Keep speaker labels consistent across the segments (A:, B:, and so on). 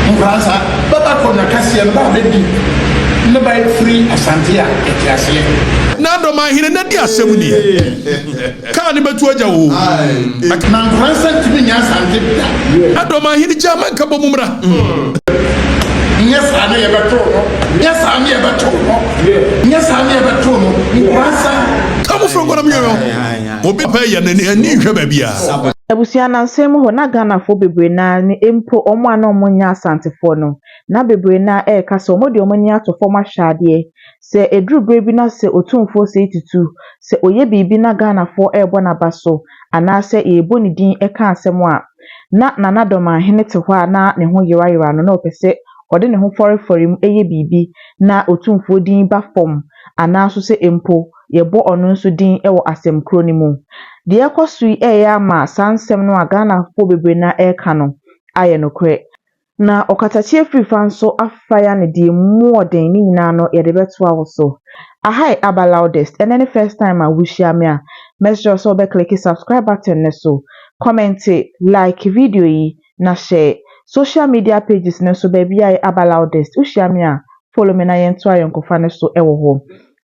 A: Nkoransa bɛba akonnwa kɛseɛ no ba abɛdi ne ba firi Asante a yɛte aseɛ.
B: Na Dɔmahene na di asɛm nie. Kaa no bɛtu agya oo.
A: Na Nkoransa ntumi nyɛ Asante da.
B: Na Dɔmahene gya ma nka bɔ mu mmra.
A: Nyɛ saa ne yɛbɛtoo no. Nyɛ saa ne yɛbɛtoo no. Nyɛ saa ne yɛbɛtoo no. Nkoransa.
B: Ka mo frɛ nkɔnam yɛn obi pɛ yɛ n'ani ani nhwɛ baabiara.
C: Abusua nansa yi mu hɔ na Ghanafoɔ bebree no ara ne mpo wɔn a na wɔnyɛ Asantefoɔ no, na bebree no ara reka sɛ wɔde wɔn ani ato fam ahwɛ adeɛ. Sɛ ɛduru berɛ bi na sɛ Otumfoɔ Osei Tutu, sɛ ɔyɛ biribi na Ghanafoɔ rebɔ n'aba so anaasɛ yɛrebɔ ne din ka asɛm a, na Nana Dɔmahene te hɔ a na ne ho yerayera no na ɔpɛ sɛ ɔde ne ho fɔrefɔre mu yɛ biribi na Otumfoɔ din ba fam anaa nso sɛ mpo yɛbɔ ɔno nso din wɔ asɛm koro no mu. Deɛ ɛrekɔ so yi reyɛ ama saa nsɛm no a Ghanafoɔ bebree no ara reka no ayɛ nokorɛ. Na ɔkatakyie afirifa nso afa ya no deɛ mu ɔden ne nyinaa no yɛde bɛtoa wo so. Aha yɛ Aba Loudest. Ɛnɛ ne first time a wohyia me a, mɛsrɛ wo sɛ wobɛclick subscribe button no so, comment, like video yi na share. Social media pages no nso baabi a yɛ Aba Loudest. Wohyia me a, follow me na yɛnto ayɔnkofa no so wɔ hɔ.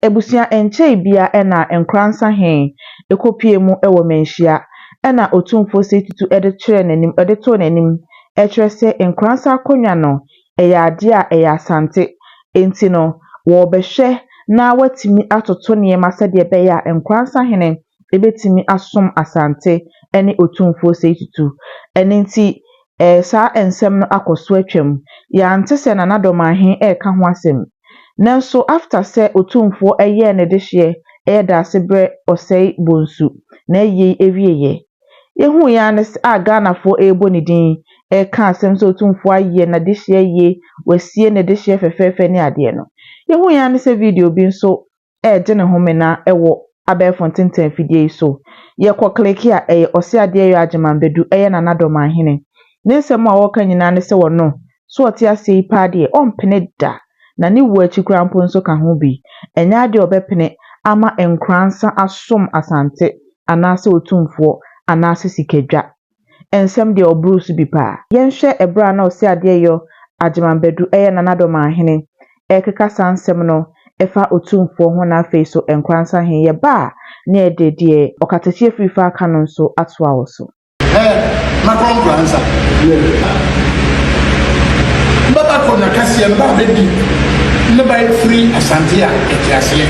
C: Abusua nkyɛe bia ɛna Nkoransa Hen ɛkɔpue mu wɔ Manhyia ɛna Otumfoɔ Osei Tutu de kyerɛɛ n'anim de too n'anim ɛkyerɛ sɛ Nkoransa akonnwa no ɛyɛ adeɛ a ɛyɛ Asante nti no wɔrebɛhwɛ na watumi atoto nneɛma sɛdeɛ ɛbɛyɛ a Nkoransa Hene ɛbɛtumi asom Asante ne Otumfoɔ Osei Tutu. Ɛno nti saa nsɛm no akɔ so atwam. Yɛante sɛ Nana Dɔmahen ɛreka ho asɛm. Nanso after sɛ Otumfoɔ ɛyɛɛ ne dehyeɛ ɛyɛ Daasebrɛ Ɔsɛe Bonsu na ɛyie awieeɛ. Yɛhuu yɛn ara a Ghanafoɔ ɛrebɔ ne din ɛreka asɛm sɛ Otumfoɔ ayɛ n'adehyeɛ yie, wasie ne dehyeɛ fɛfɛɛfɛ ne adeɛ no. Yɛhuu yɛn ara ne sɛ video bi nso ɛregye ne homena ɛwɔ abɛɛfo ntentan afidie yi so. Yɛkɔ click a ɛyɛ Ɔseadeɛ Agyeman Badu ɛyɛ Nana Dɔmahene. Ne nsɛm a ɔreka nyinaa ne sɛ ɔno so ɔte aseɛ yi paa deɛ ɔmpene da na ne wu akyi koraa mpo nso ka ho bi. Ɛnyɛ adeɛ a ɔbɛpene ama Nkoransa asom Asante anaasɛ Otumfoɔ anaasɛ Sikadwa. Nsɛm deɛ ɔboro so bi paa. Yɛnhwɛ ɛberɛ a na Ɔseadeɛ Agyeman Badu ɛyɛ Nana Dɔmahene ɛrekeka saa nsɛm no ɛfa Otumfoɔ ho na afei so Nkoransa Hen. Yɛba a na yɛde deɛ ɔkatakyie afirifa aka no nso atoa wɔ so.
A: Makɔ Nkoransa. Bɛba akonnwa kɛseɛ no ba abɛdi ne ba firi Asante a yɛte aseɛ.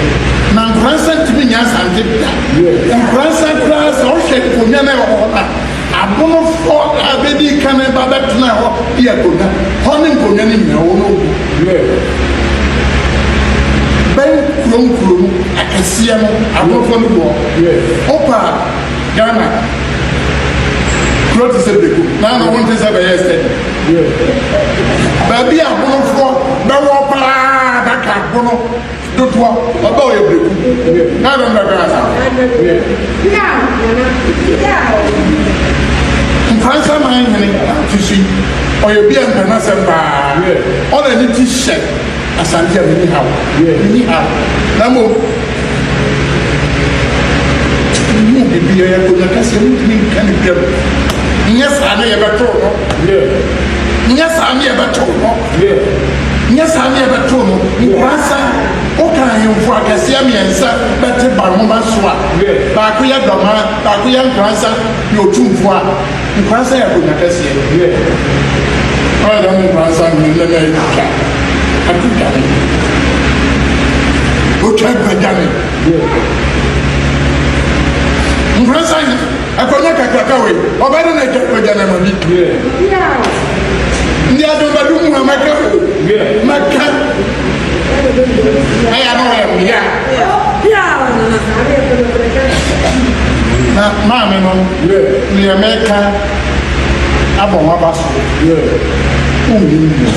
A: Na Nkoransa ntumi nyɛ Asante da. Nkoransa koraa sɛ ɔhwɛ nkonnwa no a ɛwɔ hɔ no a, abonofoɔ a bɛdi kan ba bɛtena hɔ di akonnwa. Hɔ ne nkonnwa no nyinaa wɔ no ogu. Bɛn kuro nkuro no akɛseɛ no abonofoɔ no gu hɔ. Wopa Ghana kuro te sɛ Berekum na na wɔn te sɛ bɛyɛ steady. Baabi a abonofoɔ bɛwɔ paa daka abono dodoɔ ɔbɛ ɔyɛ Berekum na ɛbɛn bɛbɛ asa. Nkoransa man hene te so yi ɔyɛ bi a mpɛ n'asɛm paa ɔna ne ti hyɛ Asante a menni haw menni haw na mmom mu bibi yɛ akonnwa kɛseɛ mentumi nka ne dwam. Nyɛ saa ne yɛbɛtoo no. Nyɛ saa ne yɛbɛtoo no. Nyɛ saa ne yɛbɛtoo no. Nkoransa woka ahemfo akɛseɛ mmiɛnsa bɛte banwoma so a baako yɛ Dɔmaa, baako yɛ Nkoransa yɛ Otumfoɔ a Nkoransa yɛ akonnwa kɛseɛ. Ɔyɛ dɛm Nkoransa hene na atwa adwane otwa adwane. Nkoransa hene akonnwa kakraka wei ɔbɛde na atwa adwane ama bi ndị adọbadu mu ha maka maka ɛyɛ no ɔyɛ mmea na maame no nea mɛka abɔ ho aba so wonnim mu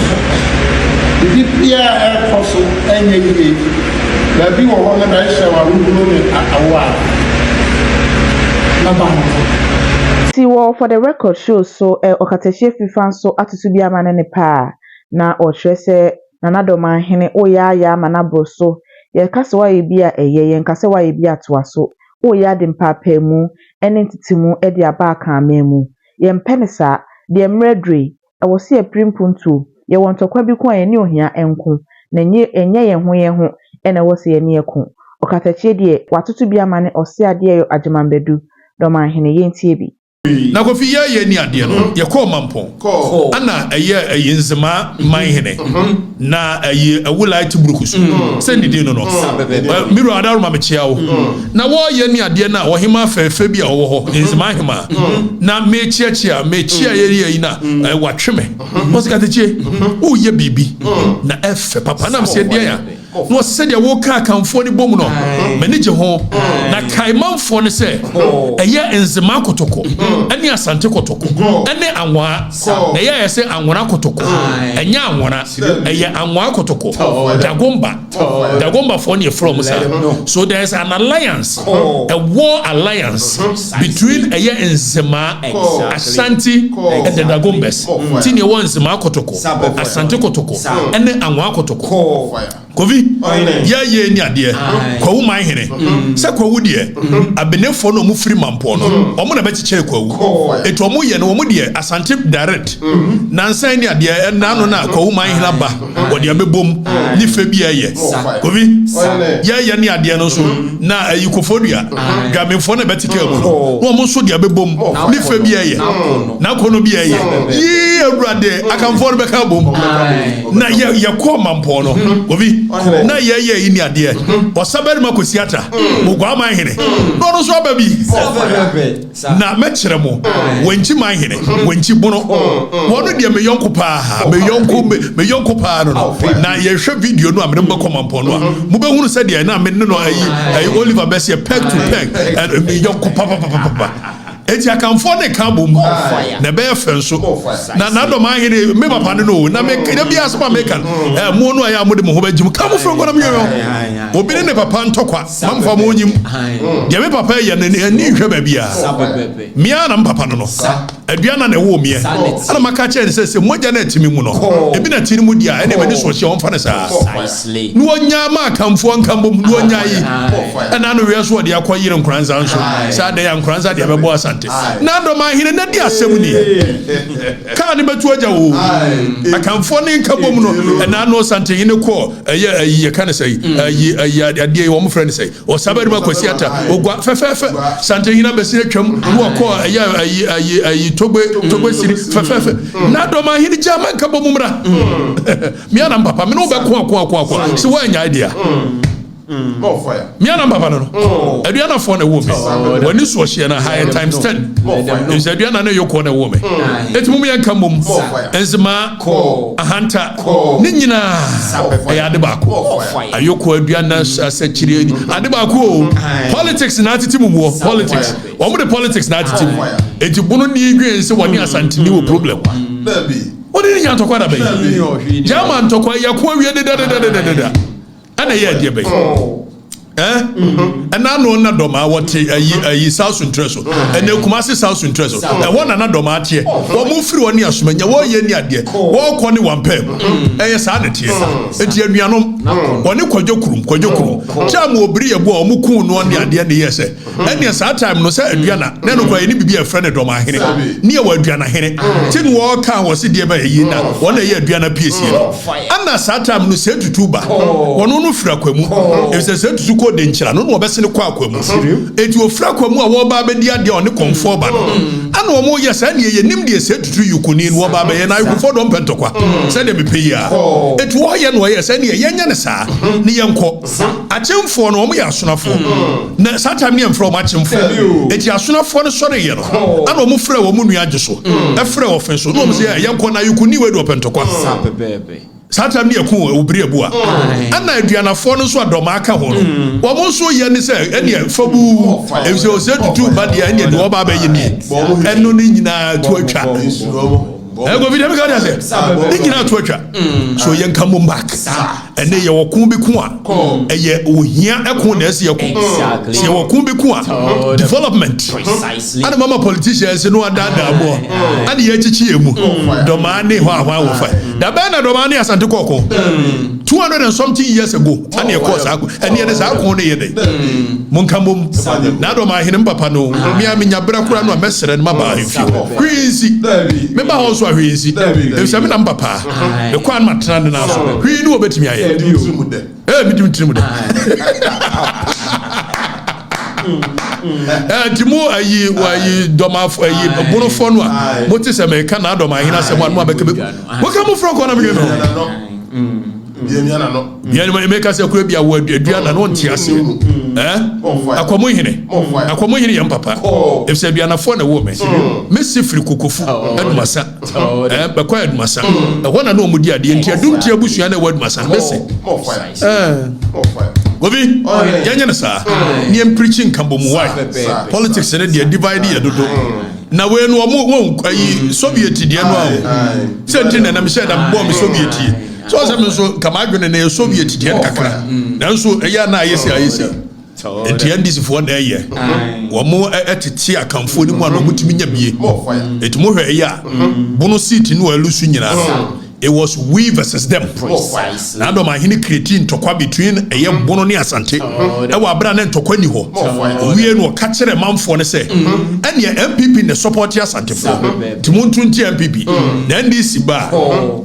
A: biribi biara ɛrekɔ so ɛnyɛ yie baabi wɔ hɔ no na ɛhyɛ wɔ ahohoro ne awo a mɛba ho.
C: Ti wɔ For the Record show so ɔkatakyie fifa nso atoto bi ama ne ne paa na ɔkyerɛ sɛ Nana Dɔmahene woyɛ ayɛ ama no aboro so. Yɛka sɛ woayɛ bi a ɛyɛ, yɛnka sɛ woayɛ bi atoa so. Woyɛ ade mpaapaamu ne ntetemu de aba akanman mu. Yɛmpɛ ne saa. Deɛ mmerɛ duru yi, ɛwɔ sɛ yɛpere mpuntuo. Yɛwɔ ntɔkwa bi ko a yɛne ohia nko, na ɛnyɛ ɛnyɛ yɛn ho yɛn ho na ɛwɔ sɛ yɛne yɛko. Ɔkatakyie deɛ, watoto bi ama ne ɔse adeɛ yɔ Agyeman Badu, Dɔmanhene, yɛntie bi.
B: Na Kofi yɛ yɛ ni adeɛ no yɛ kɔɔ Mampɔn ɛna ɛyɛ ɛyi Nzemaa man hene na ɛyi Awulai Tiburukusu sɛ ne din no no Miro Adaroma mekyea wo na wɔ yɛ ni adeɛ no a ɔhemaa fɛɛfɛ bi a ɔwɔ hɔ Nzemaa hemaa na mekyeakyea mekyea yɛ yɛ yi na watwe me ɔsɛ katekyie woyɛ biribi na ɛfɛ papa nam sɛ deɛ ya Na ɔse sɛdeɛ woka Akanfoɔ no bom no, m'ani gye ho. Na kae manfoɔ no sɛ, ɛyɛ Nzema kotoko ne Asante kotoko ne Anwaa. Na ɛyɛ a yɛse Anwona kotoko, ɛnyɛ Anwona, ɛyɛ Anwaa kotoko, Dagomba, Dagombafoɔ na yɛfrɛ wɔn saa. So there is an alliance, a war alliance between ɛyɛ Nzema, Ashanti and the Dagombas. Nti na yɛwɔ Nzema kotoko, Asante kotoko ne Anwaa kotoko. Kofi, yɛ yɛ ni adeɛ. Kwawu man hene. Sɛ kwawu deɛ, Abenefoɔ no ɔmo firi Mampɔn no, ɔmo na bɛkyekyere kwawu. Eti ɔmo yɛ no, ɔmo deɛ Asante direct. Nansa ni adeɛ, ɛna ano na kwawu man hene aba, wɔde abɛbom, ne fɛ bi ɛyɛ. Kofi, yɛ yɛ ni adeɛ no nso, na ayi Kofodua, Dwamefoɔ na bɛte mu no, na ɔmo nso de abɛbom, ne fɛ bi ɛyɛ. N'akɔnɔ bi ɛyɛ. Yii Awurade, Akanfoɔ no bɛka abom. Na yɛ yɛkɔɔ mampɔn no obi na yɛyɛ yi ni adeɛ ɔsabarima Kwesi Ata Oguaman hene na ɔno nso aba bi na mɛkyerɛ mo Wankyi man hene Wankyi bono wɔn deɛ me yɔnko paa me yɔnko me yɔnko paa no no na yɛhwɛ video no a mene mo bɛkɔ mampɔn no a mobɛhunu sɛdeɛ na me ne no ayi ayi Oliver bɛseɛ peg to peg me yɔnko papapapapa. Enti Akanfoɔ ne ka bom na ɛbɛyɛ fɛ nso. Na n'adɔm ahene me papa no no o na me da bi asɛm a meka no ɛ mo no a yɛ a mode mo ho bɛgye mu ka mo frɛ nkɔ na meyɛ obi ne ne papa ntɔkwa ma mfa mo nyim deɛ me papa yɛ no ani nhwɛ baabi a mea na me papa no no Aduana na ɛwoo meɛ ɛna maka kyerɛ no sɛ sɛ mogya no ɛte me mu no ebi na te ne mu deɛ a ɛne m'ani so ɔhyɛ ɔmfa no saa na wɔnyaa ma Akanfoɔ nka mbom na wɔnyaa yi ɛna ano wia so ɔde akɔ yere Nkoranza nso saa dɛn a Nkoranza deɛ bɛbɔ Asante na adɔm ahene na di asɛm ni kaa ne bɛtu agya o Akanfoɔ ne nka bom no ɛna ano Asante hene kɔ ɛyɛ ayi yɛka ne sɛ ayi ayi adeɛ yi wɔn frɛ ne sɛ Ɔsabarima Kwasi Ata ogua fɛfɛɛfɛ Santehene abɛsi atwam na wakɔ ɛyɛ ayi ayi ayi togbe togbe siri fɛfɛɛfɛ na dɔm ahene gya ma nka bɔ mu mmra mea na mpapa me ne wo bɛko ako ako ako sɛ woanyae deɛ mea na mpapa no no aduanafoɔ na ɛwɔ me w'ani so ɔhyeɛ no ha yɛ times 10 ɛfisɛ aduana ne yɔkɔɔ na ɛwɔ me ɛti mom yɛnka mmom nzemaa ahanta ne nyinaa ɛyɛ ade baako Ayoko aduana asakyiri ade baako o. Politics na atete mu wɔ politics. Wɔn de politics na atete mu. Eti bono ni dwen sɛ wɔne asanteni wɔ problem. Wɔne ne nya ntɔkwa da bɛyi. Gyama ntɔkwa yɛko awie dedadedadedada. Ɛna ɛyɛ adeɛ bɛyi. Eh? Ɛna ano na dɔm a wɔte ayi ayi South Ntrɛ so. Ɛna Kumasi South Ntrɛ so. Ɛhɔ na na dɔm ateɛ. Wɔn firi hɔ ne asomanya wɔyɛ ni adeɛ. Wɔkɔ ne wɔn pɛm. Ɛyɛ saa na ɛteɛ. Enti anuanom, wɔne Kwadwo Kurum, Kwadwo Kurum, time obiri yɛ bo a wɔn kuu noɔ ne adeɛ ne yɛ sɛ, ɛneɛ saa time no sɛ Aduana, na ɛno koraa yɛne biribi a yɛfrɛ no Dɔmahene, ne yɛwɔ Aduanahene, ti no wɔka wɔ se deɛ bɛyɛ yie na wɔn na ɛyɛ Aduana piesie no. Ɛna saa time no sɛ tutu ba, wɔn no firi Akwamu, efisɛ sɛ tutu kɔ Denkyira no na wɔbɛsene kɔ Akwamu. Enti wɔfiri Akwamu a wɔreba abɛdi adeɛ a wɔne Kɔmfoɔ ba no, Ɛna wɔn yɛ saa deɛ yɛnim deɛ sɛ tutu yukuni no wɔba abɛyɛ na ayukufoɔ dɔm pɛ ntɔkwa sɛdeɛ mepɛ yi a ɛti wɔyɛ no wɔyɛ sɛ deɛ yɛnyɛ no saa ne yɛnkɔ akyemfoɔ no wɔn yɛ asonafoɔ na saa time ne yɛmfrɛ wɔn akyemfoɔ ɛti asonafoɔ no sɔre yɛ no ɛna wɔn frɛ wɔn nua agye so ɛfrɛ ɔfe so na wɔn sɛ yɛnkɔ na ayukuni wei deɛ ɔpɛ ntɔkwa. Saa tam no yɛ ko wɔ obiri abu a ɛna aduanafoɔ no nso a dɔm aka ho no mm. wɔn nso yɛ ne sɛ ɛneɛ fabuu efisɛ ɔsɛ tutu ba deɛ ɛneɛ deɛ ɔba abɛyɛ nie ɛno ne nyinaa to atwa ɛkɔ fi dɛm ka ɔde asɛ ne nyinaa to atwa mm. So yɛn ka mo back. Ɛnɛ yɛwɔ ko bi ko a ɛyɛ ohia ɛko na ɛsɛ yɛko. Sɛ yɛwɔ ko bi ko a, development. Ana mama politicians no adaadaa mu ana yɛakyikyi yɛ mu dɔmaa ne hɔ ahwan wɔ fa da bɛn na dɔmaa ne Asante kɔɔko 200 and something years ago ana yɛkɔɔ saa ko. Ɛne yɛde saa ko no yɛ dɛ monka mmom na dɔmaa ahene mpapa no mea menya berɛ kora no a mɛsrɛ no maba ahemfie hwee nsi meba hɔ nso a hwee nsi, ɛfisɛ me na mpapa mekɔ a no matena ne naa so hwee ne wɔbɛtumi ayɛ. Medi me tirim dɛ. Nti mo ayi ayi dɔmafo ayi bonofo no a mo te sɛ mɛka na adɔm ahene asɛm a no abɛka bɛ wɔka mo frɛ kɔ na mehwɛ no yɛn mɛka sɛ kura bi a wɔ adua na no nte aseɛ. Akwamu hene, akwamu hene yɛn papa, efisɛ aduanafoɔ na ɛwɔ mɛ mɛsi firi Kokofu Adumasa bɛkɔ Adumasa ɛhɔ na na wɔn di adeɛ, nti adum ti abusua na ɛwɔ Adumasa mɛsi Gobi yɛnyɛ no saa ne yɛn pirikyi nka bɔ mu. Why politics ne deɛ divide yɛ dodo na wei no ɔmo wɔn ayi Soviet deɛ no a sɛ nti na nam hyɛ nam bɔɔ mi Soviet yi so ɔsɛ mi nso kama adwene na yɛ Soviet deɛ no kakra, nanso ɛyɛ ana ayɛ sɛ ayɛ sɛ nti NDC foɔ na ɛyɛ wɔn ɛtete akanfoɔ no mu a na wɔn tumi nya bie. Eti mo hwɛ ɛyɛ a Bono seat no a ɛlu so nyinaa, it was we versus them. Na adɔm ahene create ntɔkwa between ɛyɛ Bono ne Asante ɛwɔ abira ne ntɔkwa ni hɔ. Owie no ɔka kyerɛ manfoɔ no sɛ ɛnea NPP ne support Asantefoɔ nti mo nto nti NPP na NDC ba.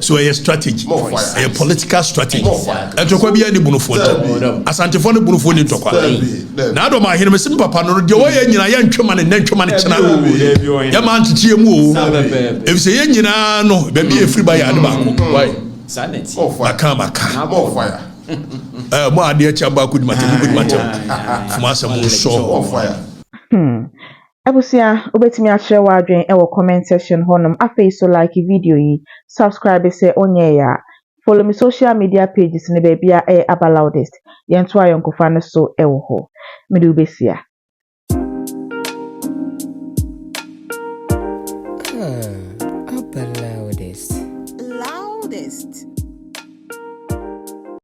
B: So ɛyɛ strategy, ɛyɛ political strategy. Ntɔkwa bi ani Bonofoɔ ntam, Asantefoɔ ne Bonofoɔ ni ntɔkwa. Na adɔm ahene mesi papa no deɛ wɔyɛ nyinaa yɛ ntwema ne nnɛ ntwema ne kyena yɛma nteteɛ mu o, efisɛ yɛn nyinaa no baabi yɛ firi ba yɛ ade baako. Why maka maka mo adeɛ kyɛ baako di matam di matam fuma asɛm nsɔ.
C: Abusua, wobɛtumi akyerɛ w'adwene wɔ comment section hɔnom. Afei so like video yi, subscribe sɛ onyɛeɛ a, follow me social media pages no baabi a ɛyɛ Aba Loudest. Yɛnto ayɔnkofa no so wɔ hɔ. Mede wo bɛsia.